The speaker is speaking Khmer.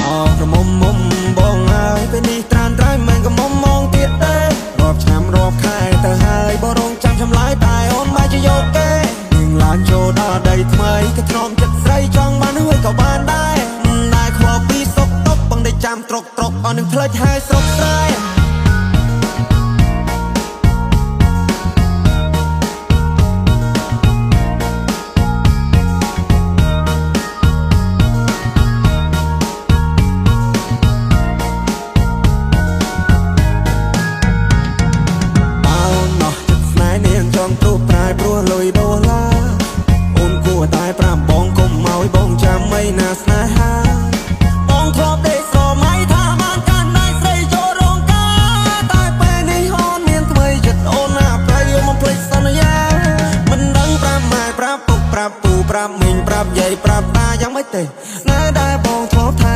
អោក្រមុំមុំបងហើយពេលនេះត្រានត្រៃមិនក៏មុំមងទៀតទេរាប់ឆ្នាំរាប់ខែទៅហើយបងរងចាំចម្លើយតែអូនបែរជាយកគេនឹងឡើងចូលដល់ដីថ្មីគេធ្នមចិត្តស្រីចង់បានហើយក៏បានដែរដែរខ្វល់ពីសុកតុកបងដេកចាំត្រុកត្រុកអស់នឹងផ្លេចហើយស្រុកស្រែ។